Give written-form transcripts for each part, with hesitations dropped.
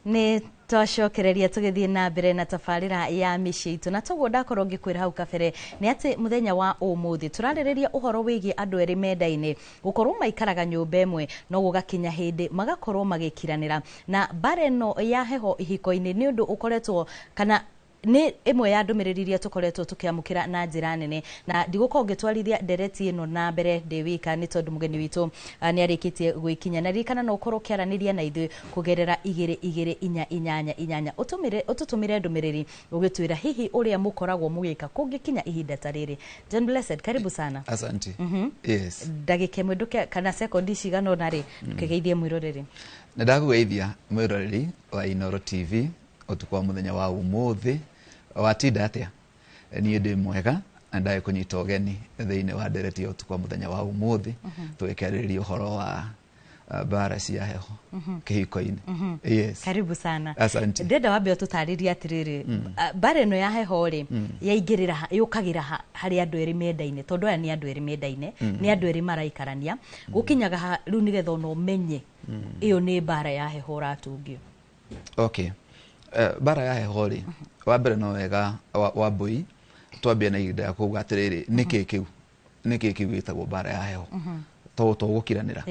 Nĩ twacokereria tũgĩthiĩ na mbere na tabarĩra ya mĩciĩ itũ, na toguo ndakorwo ngĩkwĩra hau kabere nĩ atĩ mũthenya wa ũmũthĩ tũrarĩrĩria ũhoro wĩgiĩ andũ erĩ mendaine gũkorwo maikaraga nyũmba ĩmwe, no gũgakinya hĩndĩ magakorwo magĩkiranĩra. Na mbara ĩno ya heho ihiko-inĩ nĩ ũndũ ũkoretwo kana nĩ ĩmwe ya ndũmĩrĩri iria tũkoretwo tũkĩamũkĩra na njĩra nene, na ndigũkorwo ngĩtwarithia ndereti ĩno na mbere ndĩ wika nĩ tondũ mũgeni witũ nĩ arĩkĩtie gwĩkinya. Na ririkana no ũkorwo ũkĩaranĩria na ithuĩ kũgerera 22488, ũtũtũmĩre ndũmĩrĩri ũgĩtwĩra hihi ũrĩa mũkoragwo mũgĩka kũngĩkinya ihinda ta rĩrĩ. John Blessed, karibu sana. Asante. Yes. Ndagĩka ĩmwe ndũke kana sekondi cigana ũna rĩ, ndũkĩgeithie mwĩroreri. Nĩ ndakũgeithia mwĩroreri wa Inoro TV ũtukũ wa mũthenya wa ũmũthĩ. Watinda atĩa? Niĩ ndĩ mwega na ndagĩkũnyita ũgeni thĩinĩ wa ndereti ya ũtukũ wa mũthenya wa ũmũthĩ, tũgĩkĩarĩrĩria ũhoro wa mbara cia heho kĩhiko-inĩ. Yes. Karibu sana. Asante. Ndenda wambe ũtũtarĩrie atĩrĩrĩ, mbara ĩno ya heho rĩ, yaingĩrĩra yũkagĩra harĩ andũ erĩ mendaine, tondũ aya nĩ andũ erĩ mendaine, nĩ andũ erĩ maraikarania, gũkinyaga ha rĩu nĩgetha ona ũmenye ĩyo nĩ mbara ya heho ũratungio? Okay. Mbara ya heho rĩ, wa mbere no wega wa mbũi twambie na ihinda rĩa kuuga atĩrĩrĩ, nĩkĩ kĩu nĩkĩ kĩu gĩtagwo mbara ya heho to gũkiranĩra?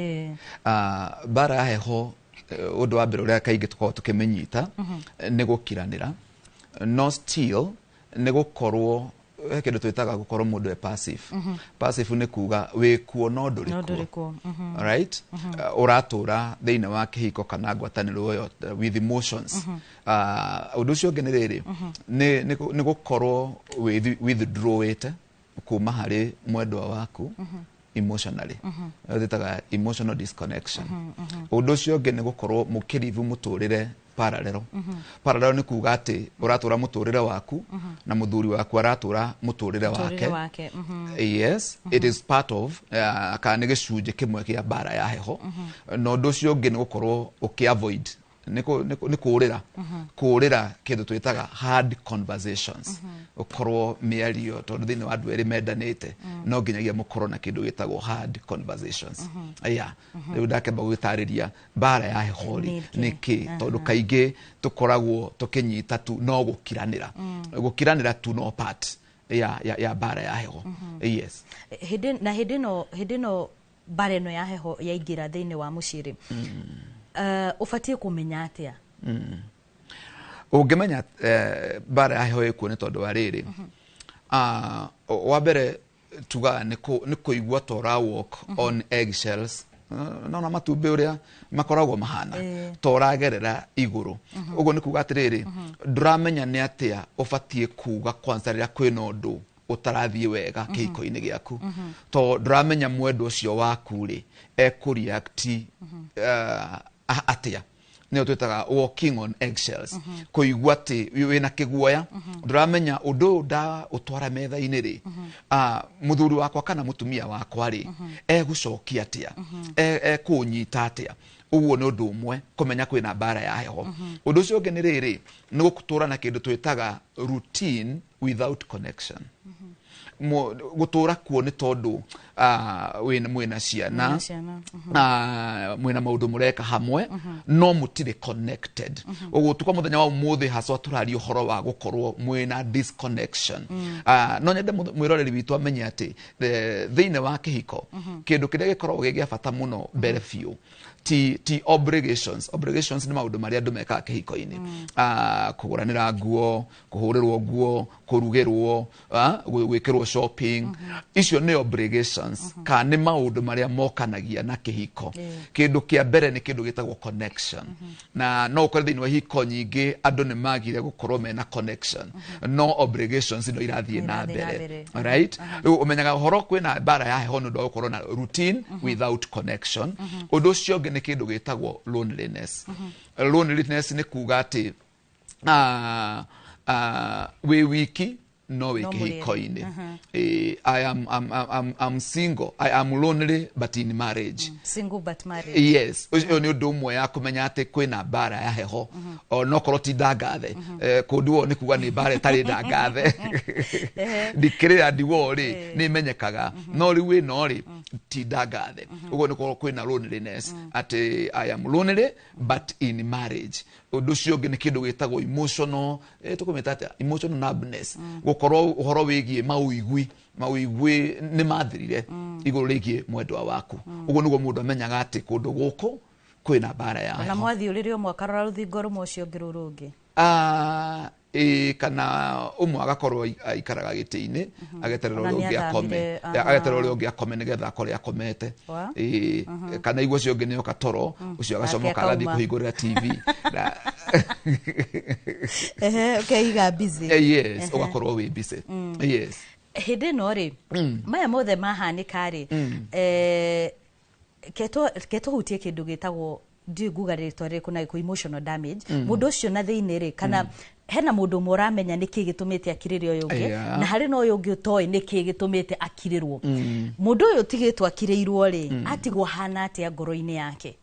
Mbara ya heho, ũndũ wa mbere ũrĩa kaingĩ tũkoragwo tũkĩmĩnyita nĩ gũkiranĩra, no still nĩ gũkorwo he kĩndũ twĩtaga gũkorwo mũndũ e passive. Passive nĩ kuga wĩkuo no ndũrĩ no ndũrĩ kuo. Kuo. Right, ũratũra thĩinĩ wa kĩhiko kana ngwatanĩro ĩyo with emotions. Ũndũ ũcio ũngĩ nĩ rĩrĩ, nĩ gũkorwo withdrawĩte kuma harĩ mwendwa waku emotionally. Ĩyo twĩtaga emotional disconnection. Ũndũ ũcio ũngĩ nĩ gũkorwo mũkĩrivu mũtũrĩre parallel. Parallel nĩ kuga atĩ ũratũra mũtũrĩre waku na mũthuri waku aratũra mũtũrĩre wake. Mũtũrĩre wake. Yes, it is part of kana nĩ gĩcunjĩ kĩmwe kĩa mbara ya heho. Na ũndũ ũcio ũngĩ nĩ gũkorwo ũkĩ avoid, nĩ kũrĩra kũrĩra kĩndũ twĩtaga hard conversations, ũkorwo mĩario, tondũ thĩinĩ wa andũ erĩ mendanĩte no nginyagia mũkorwo na kĩndũ gĩtagwo hard conversations. Yeah, rĩu ndakĩamba gũgĩtarĩria mbara ya heho rĩ nĩ kĩ? Nĩ kĩ, tondũ kaingĩ tũkoragwo tũkĩnyita tu no gũkiranĩra, gũkiranĩra tu no part ya mbara ya heho. Yes. Hĩndĩ na hĩndĩ ĩno mbara ĩno ya heho yaingĩra thĩinĩ wa mũciĩ rĩ, ũbatiĩ kũmenya atĩa? Ũngĩmenya mbara ya heho ĩkuo nĩ tondũ wa rĩrĩ, wa mbere tugaga nĩ kũigua ta ũra walk on eggshells. Nona matumbĩ ũrĩa makoragwo mahana, ta ũragerera igũrũ ũguo. Nĩ kuga atĩrĩrĩ, ndũramenya nĩ atĩa ũbatiĩ kuga kwanza rĩrĩa kwĩna ũndũ ũtarathiĩ wega kĩhiko-inĩ gĩaku, to ndũramenya mwendwa ũcio waku rĩ ekũreact atĩa. Nĩyo twĩtaga walking on eggshells, kũigua atĩ wĩna kĩguoya, ndũramenya ũndũ ũyũ nda ũtwara metha-inĩ rĩ, mũthuri wakwa kana mũtumia wakwa rĩ egũcokia atĩa, ekũnyita atĩa. Ũguo nĩ ũndũ ũmwe kũmenya kwĩna mbara ya heho. Ũndũ ũcio ũngĩ nĩ rĩrĩ, nĩ gũtũra na kĩndũ twĩtaga routine without connection. Gũtũra kuo nĩ tondũ mwĩna ciana, Mwĩna ciana. Mwĩna maũndũ mũreka hamwe no mũtirĩ connected. Ũguo tukwa mũthenya wa ũmũthĩ haswa tũraria ũhoro wa gũkorwo mwĩna disconnection. No nyende mwĩroreri witũ amenye atĩ thĩinĩ wa kĩhiko kĩndũ kĩrĩa gĩkoragwo gĩ gĩa bata mũno mbere biũ ti obligations. Obligations nĩ maũndũ marĩa andũ mekaga kĩhiko-inĩ, kũgũranĩra nguo, kũhũrĩrwo nguo, kũrugĩrwo, gwĩkĩrwo shopping. Icio nĩ obligations kana nĩ maũndũ marĩa mokanagia na kĩhiko. Kĩndũ kĩa mbere nĩ kĩndũ gĩtagwo connection, na no ũkore thĩinĩ wa ihiko nyingĩ andũ nĩ magire gũkorwo mena connection, no obligations no irathiĩ na irathiĩ na mbere. Mbere. Right, rĩu ũmenyaga ũhoro kwĩna mbara ya heho nĩ ũndũ wa gũkorwo na routine without connection. Ũndũ ũcio ũngĩ nĩ kĩndũ gĩtagwo loneliness. Loneliness nĩ kuga atĩ wĩ wiki no wĩ No mũrĩ erĩ. Kĩhiko-inĩ. I am, I'm single, I am lonely but in marriage. Single but married. Yes, ũcio nĩ ũndũ ũmwe ya kũmenya atĩ kwĩna mbara ya heho, o no korwo ti ndangathe. Kũndũ ũũ nĩ kuga nĩ mbara ĩtarĩ ndangathe, ndikĩrĩra ndiwo rĩ nĩ imenyekaga, no rĩu ĩno rĩ ti ndangathe. Ũguo nĩ korwo kwĩna loneliness atĩ I am lonely but in marriage. Ũndũ ũcio ũngĩ nĩ kĩndũ gĩtagwo emotional, tũkũmĩta atĩa, emotional numbness, gũkorwo ũhoro wĩgiĩ maũigui, maũigui nĩ mathirire igũrũ rĩgiĩ mwendwa waku. Ũguo nĩguo mũndũ amenyaga atĩ kũndũ gũkũ kwĩna mbara ya Na heho. Mwathiĩ ũrĩrĩ ũmwe, akarora rũthingo rũmwe, ũcio ũngĩ rũrũ rũngĩ. Ah, ĩĩ, kana ũmwe agakorwo aikaraga gĩtĩ-inĩ ageterera Ona ũrĩa nĩ ũngĩ akome. athamire, Ageterera ũrĩa ũngĩ akome nĩgetha akore akomete. Wa? Ĩĩ, kana igua ũcio ũngĩ nĩoka toro, ũcio agacomoka Nake agathiĩ akauma. kũhingũrĩra TV. Ehe, ũkeiga busy. Yes, ũgakorwo wĩ busy, yes. Hĩndĩ ĩno rĩ, maya mothe mahanĩka rĩ, ke tũhutie kĩndũ gĩtagwo, ndiũĩ nguga rĩtwa rĩrĩkũ na gĩkũ, emotional damage. Mũndũ ũcio na thĩinĩ rĩ, kana hena mũndũ ũmwe ũramenya nĩkĩ gĩtũmĩte akirĩre ũyũ ũngĩ, na harĩ na ũyũ ũngĩ ũtoĩ nĩkĩ gĩtũmĩte akirĩrwo. Mũndũ ũyũ ũtigĩtwo akirĩirwo rĩ, atigwo hana atĩa ngoro-inĩ yake?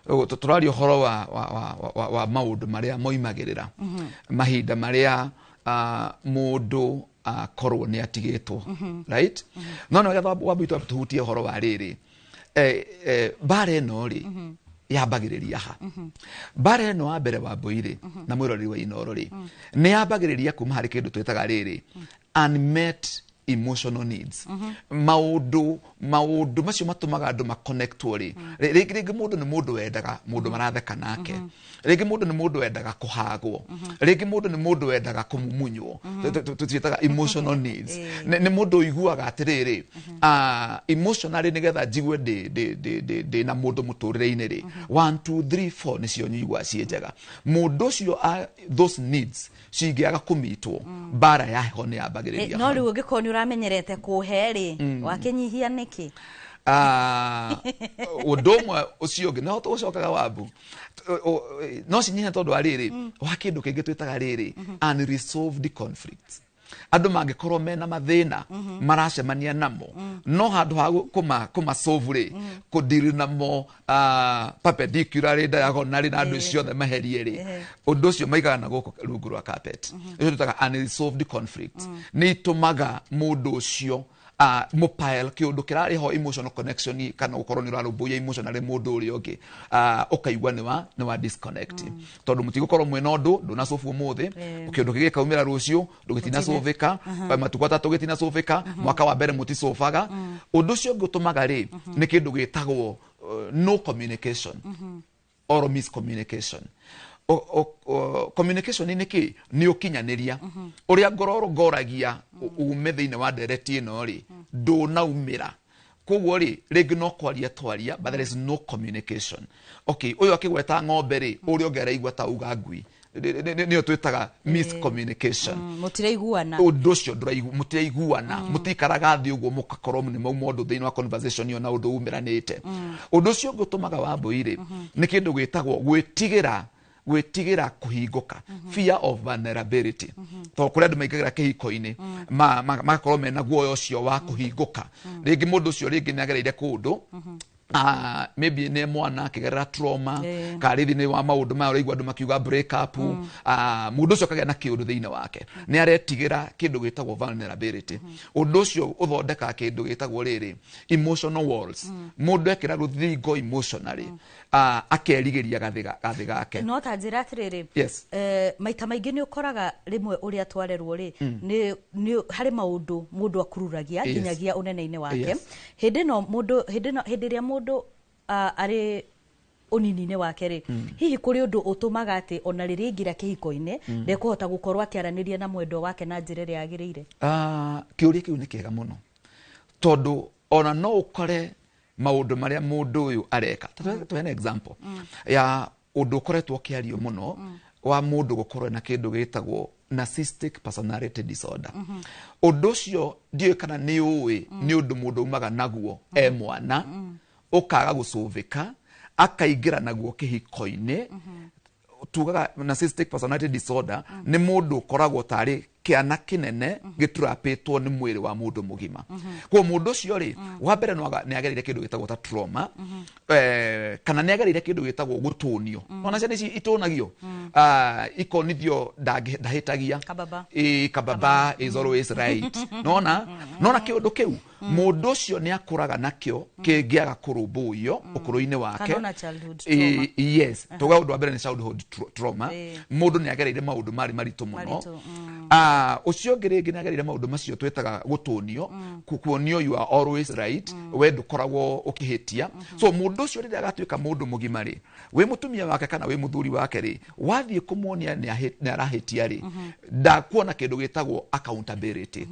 Ũguo tũraria ũhoro wa maũndũ marĩa moimagĩrĩra mahinda marĩa mũndũ akorwo nĩ atigĩtwo, right? No nĩgetha wambu tũhutie ũhoro wa rĩrĩ, mbara ĩno rĩ, yambagĩrĩria ha? Mbara ĩno wa mbere wa mbũi na mwĩroreri wa Inoro rĩ, nĩ yambagĩrĩria kuma harĩ kĩndũ twĩtaga rĩrĩ, unmet emotional needs. Maũndũ macio matũmaga andũ maconnectwo rĩ, rĩngĩ mũndũ nĩ mũndũ wendaga mũndũ maratheka nake, rĩngĩ mũndũ nĩ mũndũ wendaga kũhagwo, rĩngĩ mũndũ nĩ mũndũ wendaga kũmumunywo. Tũciĩtaga emotional needs. Nĩ mũndũ ũiguaga atĩrĩrĩ, emotionally nĩgetha njigue ndĩ na mũndũ mũtũrĩre-inĩ rĩ, 1 2 3 4 nĩcio nyiguaga ciĩ njega. Mũndũ ũcio, those needs cingĩaga kũmitwo, mbara ya heho nĩ yambagĩrĩria No hau. Rĩu ũngĩkorwo nĩ ũramenyerete kũhe rĩ, wakĩnyihia nĩkĩ? Ũndũ ũmwe ũcio ũngĩ no tũgũcokaga wambu no cinyihe tondũ wa rĩrĩ, wa kĩndũ kĩngĩ twĩtaga rĩrĩ, unresolved conflicts. Andũ mangĩkorwo mena mathĩna maracemania namo, no handũ ha kũma solve rĩ, kũdeal namo perpendicularly, diagonally, na andũ ciothe maherie rĩ, ũndũ ũcio maigaga na gũkũ rungu rwa carpet. Ũcio twĩtaga unresolved conflicts. Nĩ itũmaga mũndũ ũcio mũpile kĩũndũ kĩrarĩ ho, emotional connection, kana gũkorwo nĩ ũrarũmbũiya emotionally mũndũ ũrĩa ũngĩ, ũkaigua nĩ wa disconnect, tondũ mũtigũkorwo mwĩna ũndũ ndũnacobu ũmũthĩ, kĩũndũ kĩngĩ gĩkaumĩra rũciũ, ndũgĩtinacũbĩka, matukũ 3 gĩtinacũbĩka, mwaka wa mbere mũticũbaga. Ũndũ ũcio ũngĩ ũtũmaga rĩ, nĩ kĩndũ gĩtagwo no communication or miscommunication. Communication nĩ kĩ? Nĩ ũkinyanĩria ũrĩa ngororo ngoragia ume thĩinĩ wa ndereti ĩno rĩ, ndũnaumĩra. Koguo rĩ, rĩngĩ no kwaria twaria, but there is no communication. Okay, ũyũ akĩgweta ng'ombe rĩ, ũrĩa ũngĩ araigua ta uga ngui. Nĩyo twĩtaga miscommunication. Mũtiraiguana. Ũndũ ũcio mũtiraiguana, mũtikaraga thĩ ũguo mũgakorwo nĩ mauma ũndũ thĩinĩ wa conversation ĩyo na ũndũ umĩranĩte. Ũndũ ũcio ũngĩ ũtũmaga wambũi rĩ, nĩ kĩndũ gĩtagwo gwĩtigĩra kũhingũka, fear of vulnerability, tondũ kũrĩ andũ maingagĩra kĩhiko-inĩ magakorwo mena guoya ũcio wa kũhingũka. Rĩngĩ mũndũ ũcio rĩngĩ nĩ agereire kũndũ, maybe nĩ mwana akĩgerera trauma, kana rĩngĩ nĩ wa maũndũ maya ũraigua andũ makiuga break up. Mũndũ ũcio akagĩa na kĩũndũ thĩinĩ wake, nĩ aretigĩra kĩndũ gĩtagwo vulnerability. Ũndũ ũcio ũthondekaga kĩndũ gĩtagwo rĩrĩ, emotional walls. Mũndũ ekĩra rũthingo emotionally, akerigĩria gathĩ gake. No ta njĩra atĩrĩrĩ, Yes. Maita maingĩ nĩ ũkoraga rĩmwe ũrĩa twarerwo rĩ, nĩ harĩ maũndũ mũndũ akururagia nginyagia ũnene-inĩ wake. Hĩndĩ ĩno mũndũ, hĩndĩ ĩno, hĩndĩ ĩrĩa mũndũ arĩ ũnini-inĩ wake rĩ, hihi kũrĩ ũndũ ũtũmaga atĩ ona rĩrĩa aingĩra kĩhiko-inĩ ndekũhota gũkorwo akĩaranĩria na mwendwa wake na njĩra ĩrĩa yagĩrĩire? Kĩũria kĩu nĩ kĩega mũno, tondũ ona no ũkore maũndũ marĩa mũndũ ũyũ areka. Tũheane example ya ũndũ ũkoretwo ũkĩario mũno wa mũndũ gũkorwo na kĩndũ gĩtagwo narcissistic personality disorder. Ũndũ ũcio ndiũĩ kana nĩ ũĩ, nĩ ũndũ mũndũ umaga naguo e mwana, ũkaga gũcũvĩka, akaingĩra naguo kĩhiko-inĩ. Tugaga narcissistic personality disorder nĩ mũndũ ũkoragwo tarĩ Kĩana kĩnene gĩturapĩtwo nĩ mwĩrĩ wa mũndũ mũgima. Koguo mũndũ ũcio rĩ, wa mbere no nĩ agereire kĩndũ gĩtagwo ta trauma, kana nĩ agereire kĩndũ gĩtagwo gũtũnio. Ona ciana ici itũnagio, ikonithio ndahĩtagia. Kababa. Ĩ, kababa is always right. Nona kĩũndũ kĩu mũndũ ũcio nĩ akũraga nakĩo kĩngĩaga kũrũmbũiyo ũkũrũ-inĩ wake. Kana ona childhood trauma. Yes, tuga ũndũ wa mbere nĩ childhood trauma. Mũndũ nĩ agereire maũndũ marĩ maritũ mũno. Maritũ. Ũcio ũngĩ rĩngĩ nĩ agereire maũndũ macio twĩtaga gũtũnio, kuonio you are always right, we ndũkoragwo ũkĩhĩtia. So mũndũ ũcio rĩrĩa agatuĩka mũndũ mũgima rĩ, wĩ mũtumia wake kana wĩ mũthuri wake rĩ, wathiĩ kũmuonia nĩ arahĩtia rĩ, ndakuona kĩndũ gĩtagwo accountability,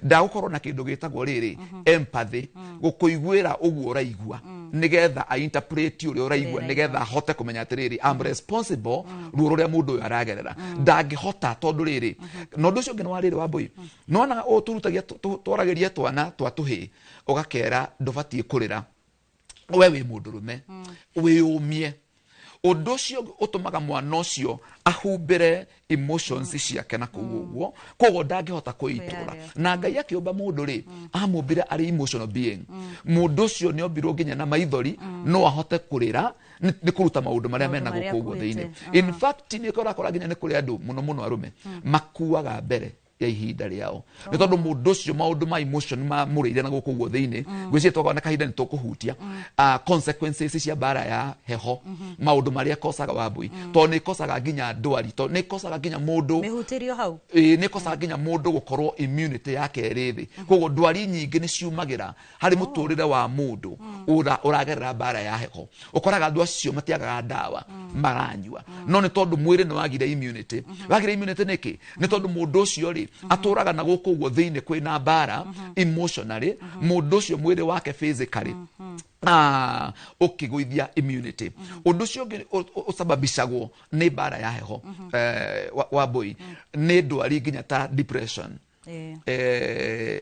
ndagũkorwo na kĩndũ gĩtagwo rĩrĩ empathy, gũkũiguĩra ũguo ũraigua, nĩgetha a interpret ũrĩa ũraigua, ũraigua. Nĩgetha ahote kũmenya atĩrĩrĩ, I'm responsible ruo rũrĩa mũndũ ũyũ aragerera. Ndangĩhota tondũ rĩrĩ, na ũndũ ũcio ũngĩ nĩ wa rĩrĩ, Wambũi, nona ũũ tũrutagia twaragĩria twana twa tũhĩĩ, ũgakera ndũbatiĩ kũrĩra, we wĩ mũndũrũme, wĩyũmie. Ũndũ ũcio ũtũmaga mwana ũcio ahumbĩre emotions ciake na kũu ũguo, koguo ndangĩhota kwĩitũrũra. Kwĩyaria. Na Ngai akĩũmba mũndũ rĩ, amũmbire arĩ emotional being. Mũndũ ũcio nĩ ombirwo nginya na maithori, no ahote kũrĩra nĩ kũruta maũndũ marĩa maũndũ mena marĩa gũkũ ũguo thĩinĩ. akuĩte. In fact, nĩ ũrakora nginya nĩ kũrĩ andũ, mũno mũno arũme, makuaga mbere ya ihinda rĩao nĩ tondũ mũndũ ũcio maũndũ ma emotion mamũrĩire na gũkũ ũguo thĩinĩ. Ngwĩciria twakona kahinda nĩ tũkũhutia consequences cia mbara ya heho, maũndũ marĩa kosaga, Wambui, tondũ nĩ ĩkosaga nginya ndwari, tondũ nĩ ĩkosaga nginya mũndũ Mĩhutĩrio hau. Ĩĩ, nĩ ĩkosaga nginya mũndũ gũkorwo immunity yake ĩrĩ thĩ. Koguo ndwari nyingĩ nĩ ciumagĩra harĩ mũtũrĩre wa mũndũ ũragerera mbara ya heho. Ũkoraga andũ acio matiagaga ndawa maranyua, no nĩ tondũ mwĩrĩ nĩ wagire immunity. Wagire immunity nĩkĩ? Nĩ tondũ mũndũ ũcio rĩ, atũraga na gũkũ ũguo thĩinĩ kwĩna mbara emotionally. Mũndũ ũcio mwĩrĩ wake physically ũkĩgũithia immunity. Ũndũ ũcio ũngĩ ũsababicagwo nĩ mbara ya heho, Wambũi, nĩ ndwari nginya ta depression.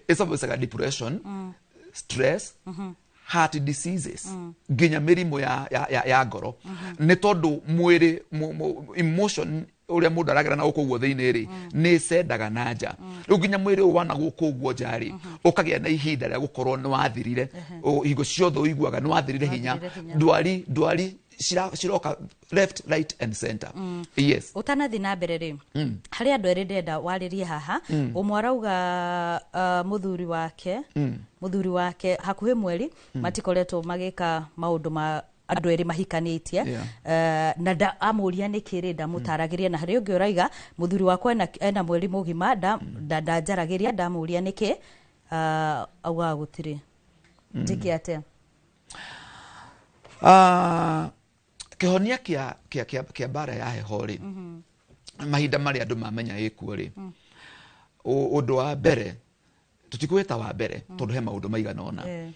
Ĩsababicaga depression, stress, heart diseases, nginya mĩrimũ ya ngoro, nĩ tondũ mwĩrĩ emotion ũrĩa mũndũ aragera na gũkũ ũguo thĩinĩ rĩ, nĩ ĩcendaga na nja. Rĩu nginya mwĩrĩ ũyũ wana gũkũ ũguo nja rĩ, ũkagĩa na ihinda rĩa gũkorwo nĩ wathirire. Hingo ciothe ũiguaga nĩ wathirire hinya. Wathirire hinya. Ndwari ciroka left, right and center, yes. Ũtanathiĩ na mbere rĩ, harĩ andũ erĩ ndĩrenda warĩrie haha. Ũmwe arauga mũthuri wake hakuhĩ mweri matikoretwo magĩka maũndũ ma andũ erĩ mahikanĩtie. Na amũria nĩkĩ rĩ, ndamũtaragĩria. Na harĩ ũngĩ ũraiga mũthuri wakwa ena mweri mũgima ndanjaragĩria, ndamũria nĩkĩ, augaga gũtirĩ. Njĩke atĩa? Kĩhonia kĩa mbara ya heho rĩ, mahinda marĩa andũ mamenya ĩkuo rĩ, ũndũ wa mbere, tũtikwĩta wa mbere tondũ he maũndũ maigana ũna,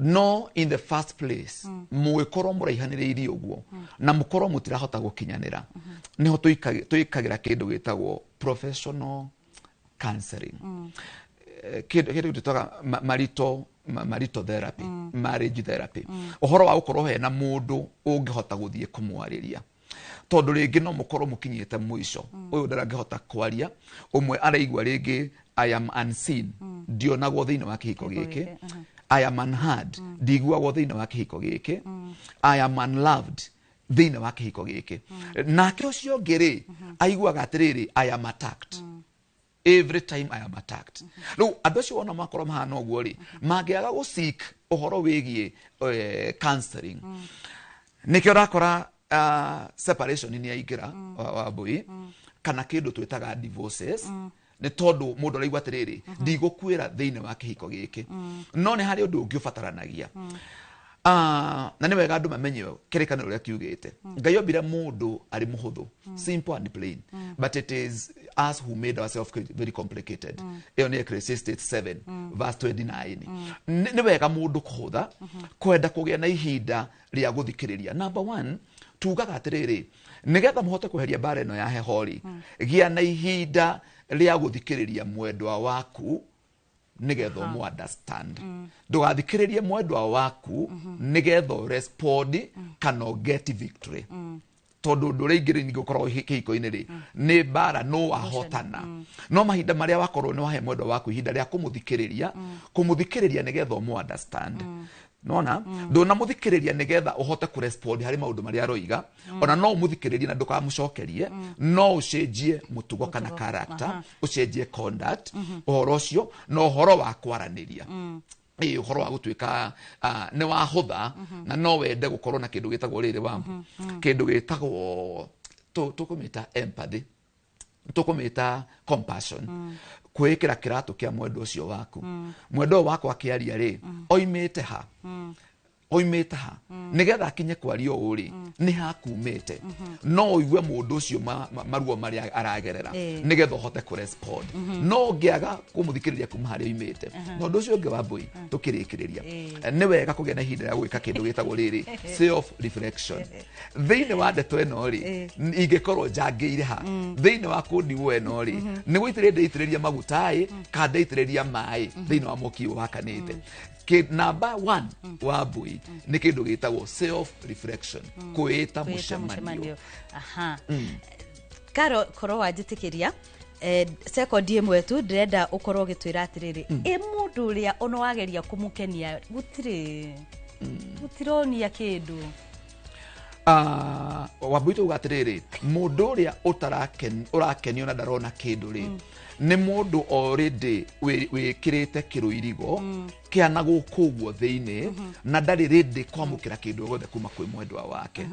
no in the first place, mũgĩkorwo mũraihanĩrĩirie ũguo na mũkorwo mũtirahota gũkinyanĩra, nĩho twĩkagĩra kĩndũ gĩtagwo professional counseling. Kĩndũ twĩtaga marital therapy, marriage therapy, ũhoro wa gũkorwo hena mũndũ ũngĩhota gũthiĩ kũmwarĩria, tondũ rĩngĩ no mũkorwo mũkinyĩte mũico ũyũ ndarangĩhota kwaria. Ũmwe araigua rĩngĩ I am unseen, ndionagwo thĩinĩ wa kĩhiko kĩhiko gĩkĩ. Gĩkĩ. I am unheard, ndiguagwo thĩinĩ wa kĩhiko gĩkĩ. I am unloved thĩinĩ wa kĩhiko gĩkĩ. Nake ũcio ũngĩ rĩ, aiguaga atĩrĩrĩ, I am attacked every time, I am attacked. Rĩu andũ acio wona makorwo mahana ũguo rĩ, mangĩaga gũ seek ũhoro wĩgiĩ counseling, nĩkĩo ũrakora separation nĩ yaingĩra, Wambũi, kana kĩndũ twĩtaga divorces, nĩ tondũ mũndũ araigua atĩrĩrĩ, ndigũkuĩra thĩinĩ wa kĩhiko gĩkĩ. No nĩ harĩ ũndũ ũngĩ ũbataranagia. Na nĩ wega andũ mamenye kĩrĩkanĩro ũrĩa kiugĩte. Ngai ombire mũndũ arĩ mũhũthũ, simple and plain, but it is us who made ourselves very complicated. Ĩyo nĩ Ecclesiastes 7 verse 29. Nĩ wega mũndũ kũhũtha, kwenda kũgĩa na ihinda rĩa gũthikĩrĩria. Number one, tugaga atĩrĩrĩ, nĩgetha mũhote kweheria mbara ĩno ya heho rĩ, gĩa na ihinda rĩa gũthikĩrĩria mwendwa waku nĩgetha ũmũ understand. Ndũgathikĩrĩrie mwendwa waku nĩgetha ũrespond kana get victory. Tondũ ũndũ ũrĩa ingĩ ingĩkorwo kĩhiko-inĩ rĩ, nĩ mbara no wahotana. No mahinda marĩa wakorwo nĩ wahe mwendwa waku ihinda rĩa kũmũthikĩrĩria, kũmũthikĩrĩria nĩgetha ũmũ understand, nona ndũnamũthikĩrĩria nĩgetha ũhote kũrespond harĩ maũndũ marĩa aroiga. Ona no ũmũthikĩrĩrie na ndũkamũcokerie, no ũcenjie mũtugo kana Mũtugo. Character, ũcenjie conduct, ũhoro ũcio na ũhoro wa kwaranĩria. Ĩ ũhoro wa gũtuĩka nĩ wahũtha na no wende gũkorwo na kĩndũ gĩtagwo rĩrĩ wa kĩndũ gĩtagwo tũkũmĩta empathy, tũkũmĩta compassion, kwĩĩkĩra kĩratũ kĩa mwendwa ũcio waku. Mwendwa ũyũ wakwa akĩaria rĩ, oimĩte ha? Oimĩte ha nĩgetha akinye kwaria ũũ rĩ? Nĩ hakumĩte? No ũigue mũndũ ũcio maruo marĩa aragerera nĩgetha ũhote kũrespond. No ũngĩaga kũmũthikĩrĩria kuma harĩa oimĩte. Na ũndũ ũcio ũngĩ wa mbũi tũkĩrĩkĩrĩria, nĩ wega kũgĩa na ihinda rĩa gwĩka kĩndũ gĩtagwo rĩrĩ self reflection. Thĩinĩ wa ndeto ĩno rĩ, ingĩkorwo njangĩire ha? Thĩinĩ wa kũndiwo ĩno rĩ, nĩ gũitĩrĩria ndĩitĩrĩria maguta ĩ kana ndaitĩrĩria maĩ thĩinĩ wa mwaki ũyũ wakanĩte? Number one wa mbui nĩ kĩndũ gĩtagwo self reflection, kwĩĩta Kwĩĩta mũcemanio. Mũcemanio. Aha. Karo korwo wanjĩtĩkĩria sekondi ĩmwe tu, ndĩrenda ũkorwo ũgĩtwĩra atĩrĩrĩ, ĩ mũndũ ũrĩa ona wageria kũmũkenia gũtirĩ gũtironia kĩndũ? Wambui, tuga atĩrĩrĩ, mũndũ ũrĩa ũrakenio na ndarona kĩndũ rĩ, nĩ mũndũ already wĩkĩrĩte kĩrũirigo kĩana gũkũ ũguo thĩinĩ na ndarĩ ready kwamũkĩra kĩndũ gĩothe kuma kwĩ mwendwa wake.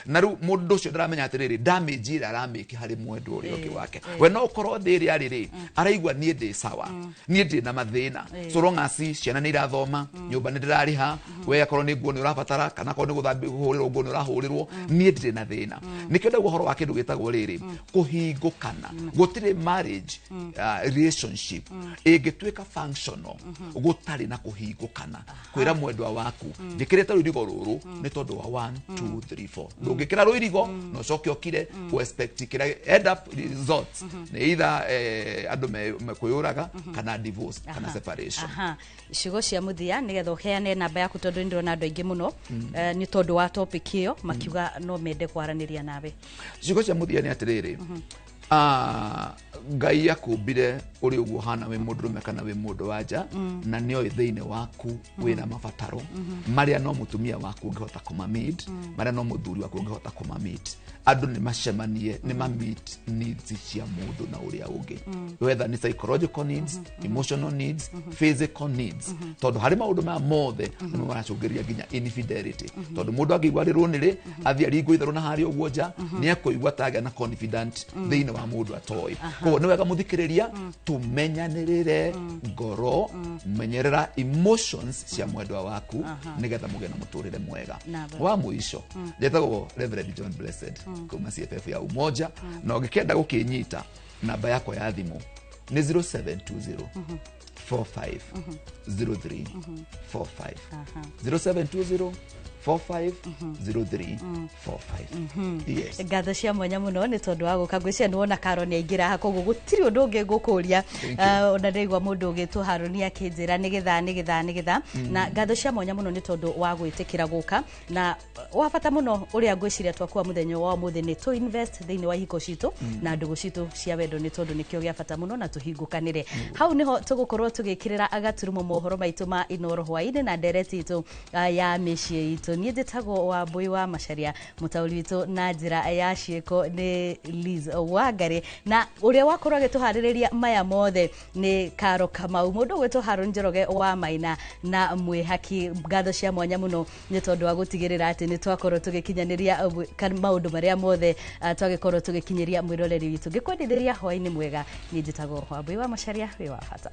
Na rĩu mũndũ ũcio ndaramenya atĩrĩrĩ, damage ĩrĩa aramĩki harĩ mwendwa ũrĩa ũngĩ wake. We no ũkorwo thĩ ĩrĩa arĩ rĩ, araigua niĩ ndĩ sawa, niĩ ndĩ na mathĩna, so long as ciana nĩ irathoma, nyũmba nĩ ndĩrarĩha, we akorwo nĩ nguo nĩ ũrabatara kana akorwo nĩ gũthambio kũhũrĩrwo nguo nĩ ũrahũrĩrwo, niĩ ndirĩ na thĩna. Nĩkĩo ndauga ũhoro wa kĩndũ gĩtagwo rĩrĩ kũhingũkana. Gũtirĩ marriage, relationship ĩngĩtuĩka functional gũtarĩ na kũhingũkana, kwĩra mwendwa waku, njĩkĩrĩte rũirigo rũrũ nĩ tondũ wa 1 2 3 4. Ndũngĩkĩra rũirigo na ũcoke ũkire ku expect kĩrĩa end up results nĩ either andũ kwĩyũraga kana divorce kana separation. Aha. Ciugo cia mũthia nĩgetha ũheane namba yaku, tondũ nĩ ndĩrona andũ aingĩ mũno nĩ tondũ wa topic ĩyo makiuga no mende kwaranĩria nawe. Ciugo cia mũthia nĩ atĩrĩrĩ, Ngai akũmbire ũrĩ ũguo hana wĩ mũndũrũme kana wĩ mũndũ wa nja, na nĩ oĩ thĩinĩ waku wĩna mabataro marĩa no mũtumia waku ũngĩhota kũmameet, marĩa no mũthuri waku ũngĩhota kũmameet. Andũ nĩ macemanie, nĩ ma-meet needs cia mũndũ na ũrĩa ũngĩ, whether nĩ psychological needs, emotional needs, physical needs, tondũ harĩ maũndũ maya mothe nĩmo maracũngĩrĩria nginya infidelity. Tondũ mũndũ angĩigua arĩ rũnĩrĩ, athiĩ aringwo itherũ na harĩa ũguo nja, nĩ ekũigua tagĩa na confident thĩinĩ wa mũndũ atoĩ. Koguo nĩ wega mũthikĩrĩria tũmenyanĩrĩre ngoro, menyerera emotions cia mwendwa waku nĩgetha mũgĩe na mũtũrĩre mwega. Namba. Wa mũico, njetagwo Reverend John Blessed kuma CFF ya Umoja, na ũngĩkenda gũkĩnyita, namba yakwa ya thimũ nĩ 0720 45 03 45, 0720 45 03 45, yes. Ngatho cia mwanya mũno nĩ tondũ wa gũka. Ngwĩciria nĩ wona Karo nĩ aingĩra haha, koguo gũtirĩ ũndũ ũngĩ ngũkũria. Thank you. Ona ndĩraigua mũndũ ũgĩtwo Harũni akĩnjĩra nĩ gĩthaa nĩ gĩthaa nĩ gĩthaa. Na ngatho cia mwanya mũno nĩ tondũ wa gwĩtĩkĩra gũka. Na wa bata mũno ũrĩa ngwĩciria twakua mũthenya wa ũmũthĩ nĩ tũ invest thĩinĩ wa ihiko citũ na ndũgũ citũ cia wendo, nĩ tondũ nĩkĩo gĩa bata mũno na tũhingũkanĩre. Hau nĩho tũgũkorwo tũgĩkĩrĩra agaturumo mohoro maitũ ma Inoro hwaĩ-inĩ na ndereti itũ ya mĩciĩ itũ. Niĩ njĩtagwo Wambui wa Macaria, mũtaũri witũ na njĩra ya ciĩko nĩ Liz Wangari, na ũrĩa wakorwo agĩtũharĩrĩria maya mothe nĩ Karo Kamau, mũndũ ũgwĩtwo Harũni Njoroge wa Maina na mwĩhaki. Ngatho cia mwanya mũno nĩ tondũ wa gũtigĩrĩra atĩ nĩ twakorwo tũgĩkinyanĩria maũndũ marĩa mothe twagĩkorwo tũgĩkinyĩria mwĩroreri witũ. Ngĩkwendithĩria hwaĩ-inĩ mwega. Niĩ njĩtagwo Wambui wa Macaria. Wĩ wa bata.